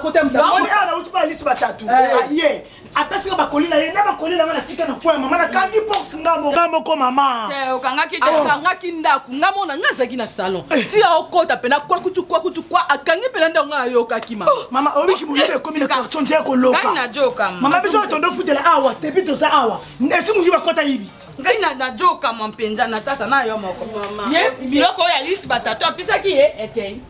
akota Omoni awa nauti mpo alisi batatu aye apesi nga bakoli na ye na bakoli na nga natika na coin mama nakangi porte nga moko nga moko mama Te, okangaki te. Akangaki ndako nga mona nga azalaki na salon ti aokota mpena kwakutu kwakutu kwa akangi mpena ndako nga nayokaki mama. Mama oyebiki moyibi ekomi na quartier nzela koloka. Ngai najoka. Mama biso oyo tondo futela awa depuis toza awa esi moyibi akota yibi. Ngai najokamwa mpenza natasa na yo moko. Ye biloko oyo alisi batatu apisaki ye ekei.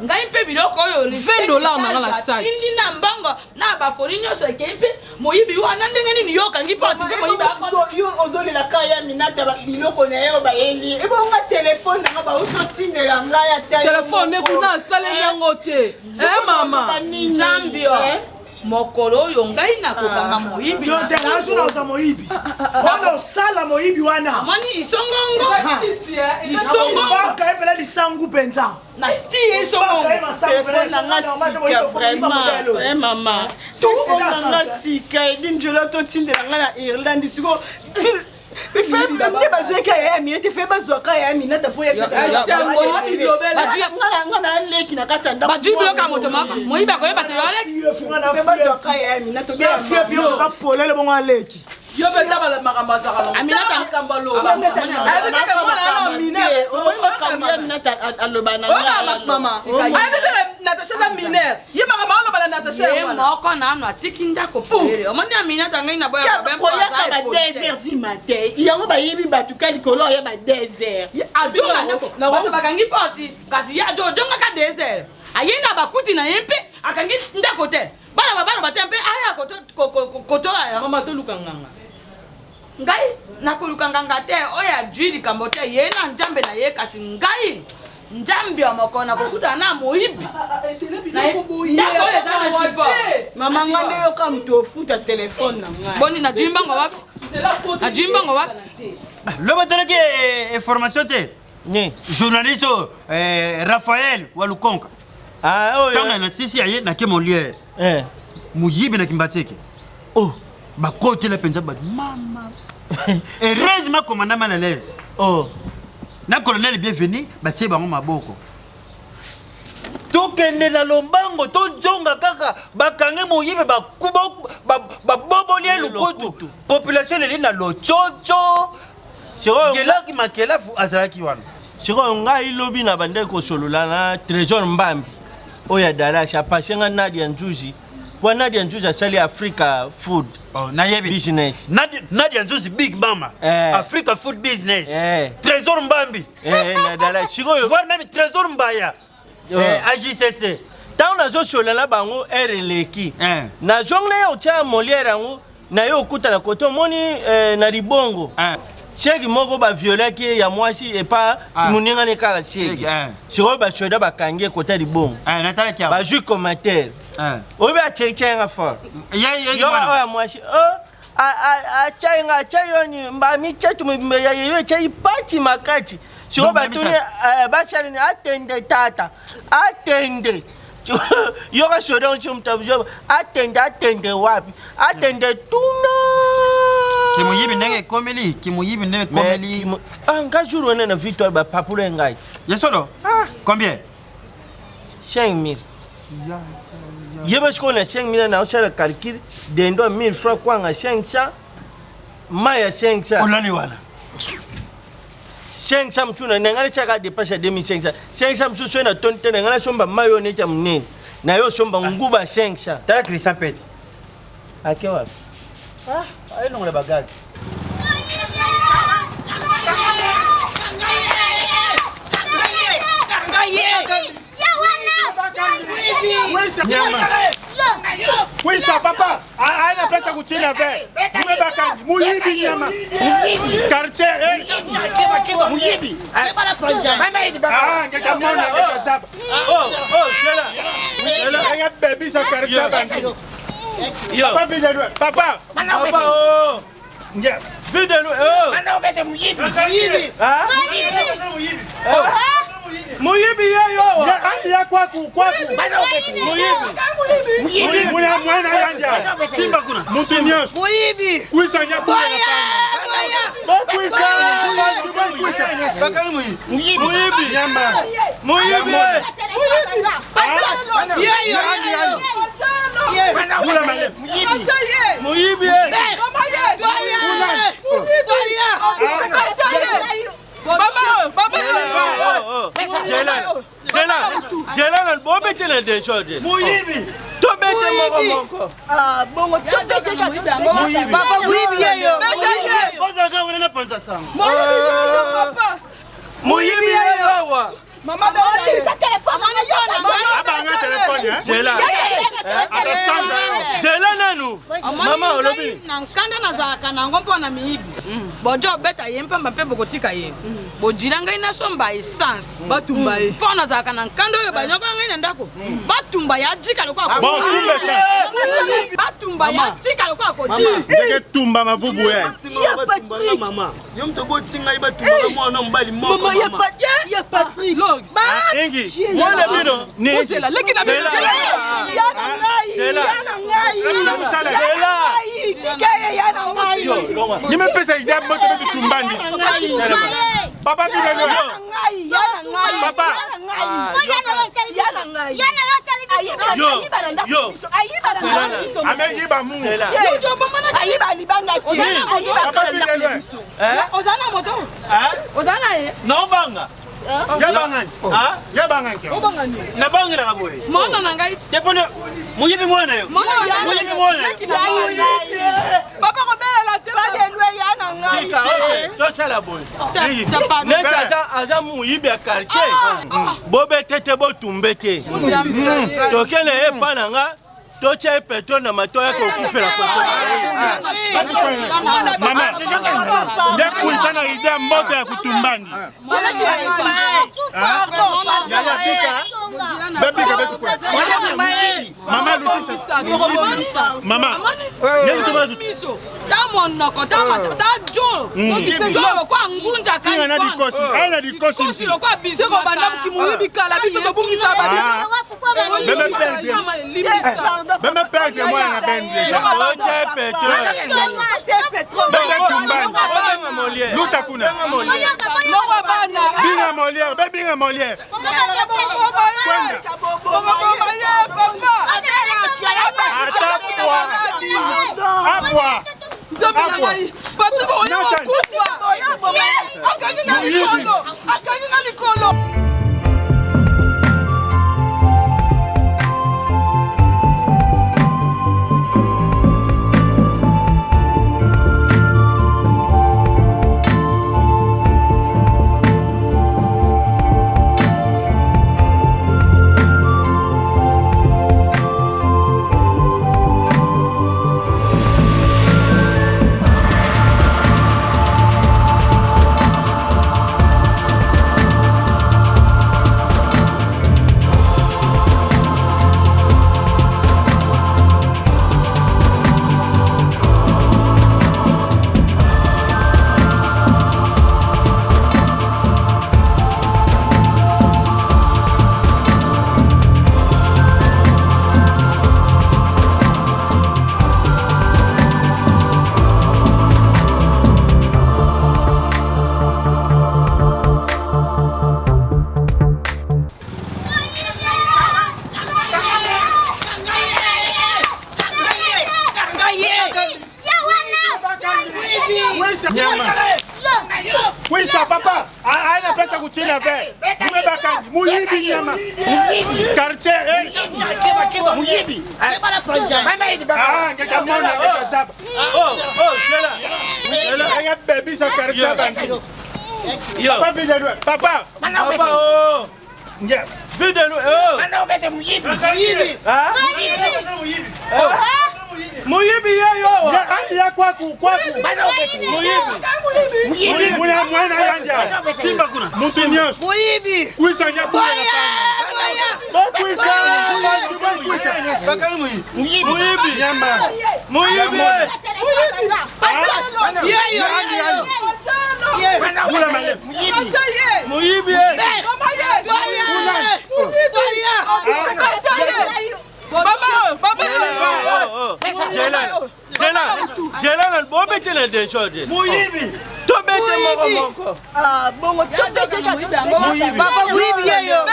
Ngai mpe biloko oyo $20 na nga na sac. Tindi na mbongo na bafoni nyonso ekei mpe moyibi wana ndenge nini yo okangi porte mpe moyibi akota. Yo ozolela ka ya Minata ba biloko na ye oyo bayeli ye. Ebongo nga telefone na nga bauti otindela ngai ata yo Telefone moko. kuna asaleli yango te. Sikoyo Mama. naloba nini? Nzambe mokolo oyo ngai nakokanga moyibi. Yo te nga jour naoza moyibi wana osala moyibi wana. Omoni isongongo. Isongongo. Baka ye mpela lisangu mpenza. Natie isongongo. Baka ye masangu mpela Telefone na nga isongongo. sika vraiment. Eh mama. Telefone na nga sika edi njolo totindela nga na Irlande siko nde bazwaki ya ya minete fe bazwaka ya minata po nga naleki na kati ya ndako Bajui biloko ya moto moko moyibi akoyeba te yo aleki. bazwaka ya minata oza polele bongo aleki. Yo mpe taba makambo azalaka Aminata- makambo aloba. Ayebi te ke mwana wana mineur. aloba na Oyo mama. Ayebi te ke Natasha aza mineur. Ye makambo aloba na Natasha Ye yango wana. moko nano atiki ndako polele. Omoni Aminata ngai na boya koyaka ba 2 heures du matin yango bayebi bato ka likolo oya ba 2 heures ajonga ndako bato bakangi posi kasi ye ajo ojongaka 2 heures aye na bakuti na ye mpe akangi ndako te bana babaloba te mpe aya kotola yango. Mama toluka nganga. Ngai nakoluka nganga te oyo ajui likambo te ye na nzambe na ye kasi ngai nzambe ya moko nakokutana na moyibi. Ndako oyo eza na chiffon. Mama nga nde yoka moto ofuta telefone na ngai. Boni najui mbango wapi? Najui mbango wapi? Loba otalaki information te. Journaliste oyo Raphaël Walukonka. Ntango na sisi aye na ke Molière. Moyibi na Kimbatseke. Oh. Bakotela mpenza bato mama. Heureusement commandant mal à l'aise. Oh. Na colonel bienvenu batie bango maboko. Tokende na lombango tozonga kaka bakangi moyibi baboboli ye lokutu. Population eleli na lotsotso. Gelaki Makelafu azalaki wana. Sikoyo ngai lobi na bandaki kosolola na Trésor Mbambi oyo ya Dallas apase nga Nadia Nzuzi po Nadia Nzuzi asali Africa Food Oh, nayebi. Business. Nadia Nzuzi Big Mama. Africa Food Business. Trésor Mbambi. Na Dallas. Sikoyo voire même Trésor Mbaya. AJCC. Ntango nazosolola na bango heure eleki. Nazongi na ye otya Molière yango na ye okutana kote omoni na libongo. Sheki moko baviolaki ye ya mwasi epa moninga ne kaka sheki. Sikoyo basoda bakangi ye kota libongo. Bazwi commentaire. Oyebi acheki yanga fort. Yo oyo ya mwasi achai nga achai yoni mba michetu mibimba ya yeyo echai pachi makachi. Sikoyo batuni basali ni atende tata atende. Yoka soda onso mtabuzo atende atende wapi atende tuna. Kimoyibi ndenge ekomeli, kimoyibi ndenge ekomeli. Nga jour wana na victoire bapapula ngai. Yesolo? Combien? 5000. Yeba sikoyo na 5000 na osala calcul dendo 1000 francs kwanga 500 mai ya 500. Olali wana. 500 mosusu na ngai natiaka dépense ya 2500. 500 mosusu soki na toni te na ngai nasomba mai oyo neti ya monene na yo osomba nguba 500. Tala Christian Pete. Ake wapi? Ayelongola bagage. Nyama. Kwisha papa, aina pesa kutina ve. Mume bakangi, muyibi nyama. Quartier eh. Muyibi. Ah, ngeka mona ngeka saba. Oh, oh, c'est là. Ngeka baby sa quartier bangi. Yo. Papa vide loin. Papa. Papa oh. Nge. Vide loin. Oh. Muyibi. Ah? Oh. Muyibi ye yo. Ya ya kwaku kwaku. Muyibi. Muyibi. Mwana mwana yanja. Simba kuna. Mutu nyonso. Muyibi. Kwisa nyabuya na tano. Bokwisa. Bokwisa. Bakangi muyibi. Muyibi. Nyama. Muyibi. Yani yani. Moyibi. Zela bobetela desordre. Moyibi. Tobete moko moko. Ah, bongo tobete kaka. Papa moyibi ye yo. Ozalaka wana na panza sango. Moyibi ye yo papa. Moyibi ye yo awa. Mama bengisa telefone abanga telefone eh? Zela. Zela nanu. Mama olobi. Na nkanda nazalaka nango mpo na miyibi. Bojo obeta ye mpamba mpe bokotika ye. Bojila ngai nasomba essence. Batumba ye. Mpo nazalaka na nkanda oyo banyokola ngai na ndako. Batumba ya jika lokola Bon, sumba essence. Batumba ya jika lokola koji. Ndenge tumba mabubu ye. Mama, yo moto oboti ngai batumbaka mwana mobali moko mama. Ya Patrick. Ingi. Mwana bino. Ozela leki na bino. Ya na ngai. Ya na ngai. Ya na ngai. Tika ye ya na ngai. Nimepesa idea moto betu tumbandi. Papa Ya bino na ngai. Ya na ngai. Papa. Ya na ngai. Ya na ngai. Ayiba na ndako biso. Ayiba na ndako biso. Ameyiba mu. Ayiba libanda te. Ayiba Papa na ndako bino. biso. Oza na moto? Oza na ye? Naobanga. Yabangani. Yabangani. Nabangelaka boye. Mwana na ngai. Te mpona moyibi mwana yo. Mwana na ngai. Moyibi mwana yo. Leki na ngai. Papa kobelela te. Badelwe ya na ngai. Tika, ok, tosala boye. Neti aza moyibi ya quartier. Bobete te botumbe te. Tokende ye epa na nga totya ye petrole na matoya kokufela Mama. Nde na idea moto ya kutumbandi. Yaya bika. Bebika betu kwa. Mama lutisa. Mama. Yeye tuba miso ta monoko ta mata ta jolo jolo lokola ngunja Singa na dikosi. Ay na dikosi. kosi lokola biso Seko banda moyibi kala biso tobungisa babi. Bebe perdre. Bebe perdre moi na ben déjà. Otya ye petrole. Bebe tumbandi. Obenga Molière. Luta kuna. Moko bana. Binga Molière, be binga Molière. Bokoboma ye papa. Ata pwa. Apwa. Nzambe na ngai. Patrik oyo okufa. Akangi nga likolo. Akangi nga likolo. Nyama. Kwisha papa. Aina pesa kuchina ve. Mubebaka muyibi nyama. Quartier eh. Muyibi. Ah, ngeka mona ngeka saba. Oh, oh, Zela. Ngeka bebisa quartier bandi. Yo. Papa vile papa. Papa, oh. Nge. Vide oh. Ah? Moyibi ye yo awa. Ya ai ya kwaku kwaku. Moyibi. Muyibi mwana mwana yanja. Simba kuna. Mutu nyonso. Moyibi. Kwisa nya buya na pangi. Kwisa. Kwisa. Bakali moyibi. Moyibi. Nyama. Moyibi. Bula malem. Moyibi. Mama. Zela. Zela. Zela bobetela desordre. Moyibi. Tobete moko moko. Ah, bongo tobete kaka. Papa moyibi ye yo.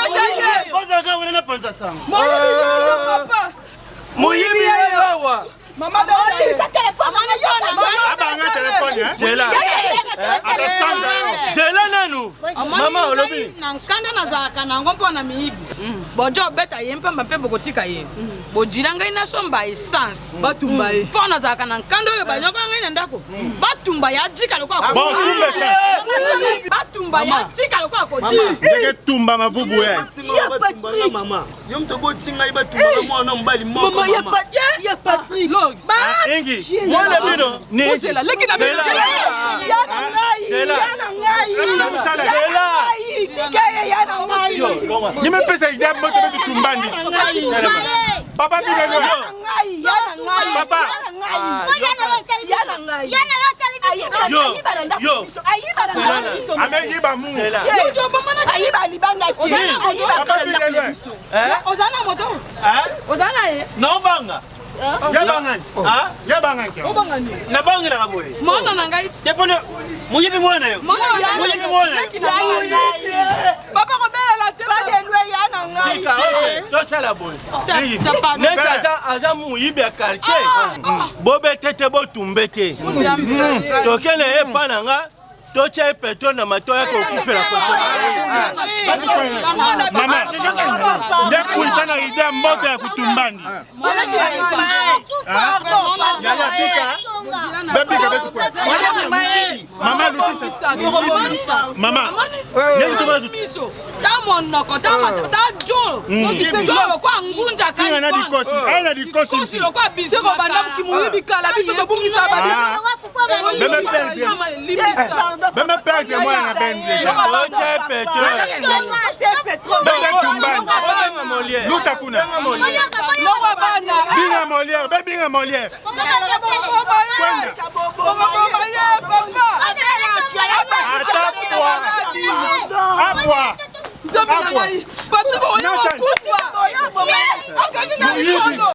Ozalaka wana na panza sango. Moyibi ye yo papa. Moyibi ye yo awa. Obimisa telefone na ngai, yoka ngai. Abanga telefone, hein? Zela. Ata sanza yo. Zela nanu. Mama olobi. Na nkanda nazalaka na yango mpo na miyibi, bojo obeta ye mpamba mpe bokotika ye, bojila ngai nasomba essence. Batumba ye. Mpo nazalaka na nkanda oyo banyokola ngai na ndako, batumba ye ajika lokola Bon, sumbe sa. batumba ye ajika lokola koji. Ndenge tumba mabubu ye. Batumba mama, yo moto oboti ngai, batumbaka mwana mobali moko. Mama ya mama. ya Patrick. Ingi. Mwana bino. Ni. Ozela leki na bino. Zela. Ya na ngai, Zela. ya na ngai. Zela. Musala. Ya na ngai, tika ye, ya na ngai. Yo, longwa. Nimepesa idea moto betu tumbandi. Papa Ya bino. na ngai, ya na ngai. Papa. Ya na ngai. Ya na ngai. Ayiba Yo. ayiba na ndako Yo. biso. Ayiba na ndako biso. Ameyiba mu. Zela. Ayiba libanda te. Ayiba Papa kaka na ndako Fidèle. biso. Oza na moto, oza na ye. Naobanga. Yabangani. Yabangani. Nabangelaka boye. Mwana na ngai. Te mpona moyibi mwana yo. Mwana na ngai. Moyibi mwana yo. Leki na ngai. Papa kobelela te. Badelwe ya na ngai. Tika, ok, tosala boye. Ta- pardon. Neti aza moyibi ya quartier, bobete te, botumbe te, tokende ye epa na nga, totya ye petrole na matoi, ya kokufela koto. Mama. Nde kuisa na idea moto ya kutumbandi. Yaya tika. Bebika betu kwa. Mama lutisa. Mama. Nde kutumba Miso ta monoko ta ta jolo jolo lokola ngunja. Tinga na dikosi. Ay na dikosi. Kosi lokola biso. Seko banda moyibi kala, biso tobungisa babi. Bebe perdre. Bebe perdre mwana na ben déjà. Otya ye petrole. Tie pétrole. Bebe tumbandi. Obenga Molière. Luta kuna. Benga Molière. Longo bana. Binga Molière, be binga Molière. Kwenda. Boma ye papa. Ata pwa. Apwa. Nzambe na ngai, Patrik oya kokufa, akangi ngai likolo.